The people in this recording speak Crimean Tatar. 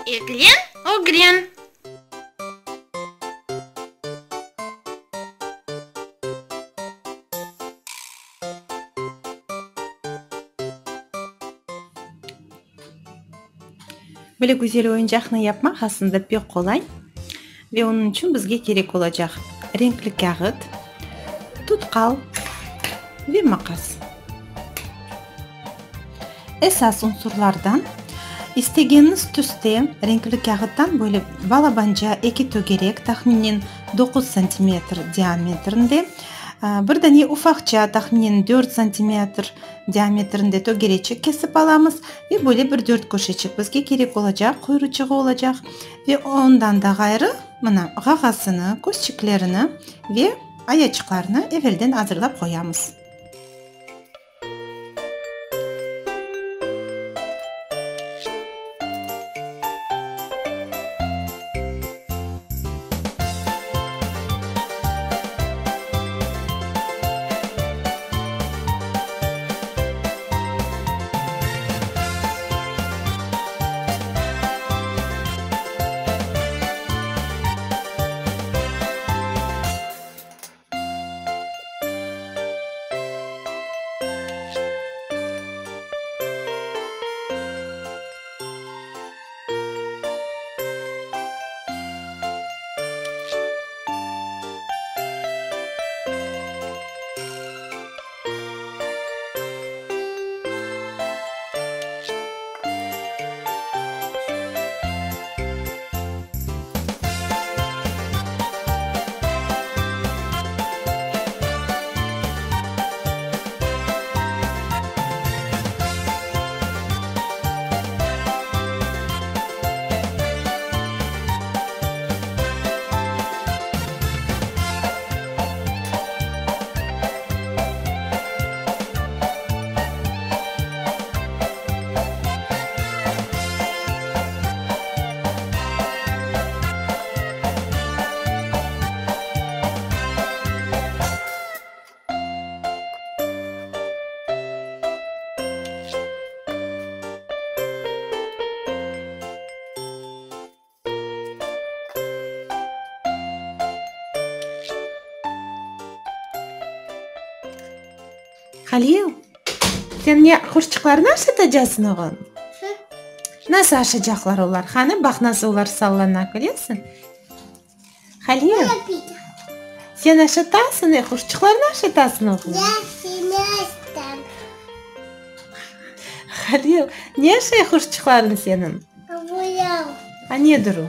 Eglen, ögren. Böyle güzel oyuncaqnı yapmaq aslında pek qolay ve onıñ içün bizge kerek olacaq renkli kâğıt, tutqal ve maqas. Esas unsurlardan istegeniñiz tüste renkli kâğıttan böyle balabanca eki tögerek, tahminen doquz santimetr diametrinde, bir dane ufaqça, tahminen dört santimetr diametrinde tögereçik kesip alamız ve böyle bir dörtköşeçik bizge kerek olacaq, quyruçığı olacaq ve ondan da ğayrı, mına, ğağasını, közçiklerini ve ayaçıqlarını evelden azırlap qoyamız. Halil, sen ne quşçıqlarnı aşatacaqsıñ, oğlum? Nasıl aşacaqlar olar? Qani, baq, nasıl olar sallana, köresiñ? Halil, sen aşatasıñ, e, quşçıqlarnı aşatasıñ, oğlum? Halil, ne aşay quşçıqlarıñ seniñ? A nedir o?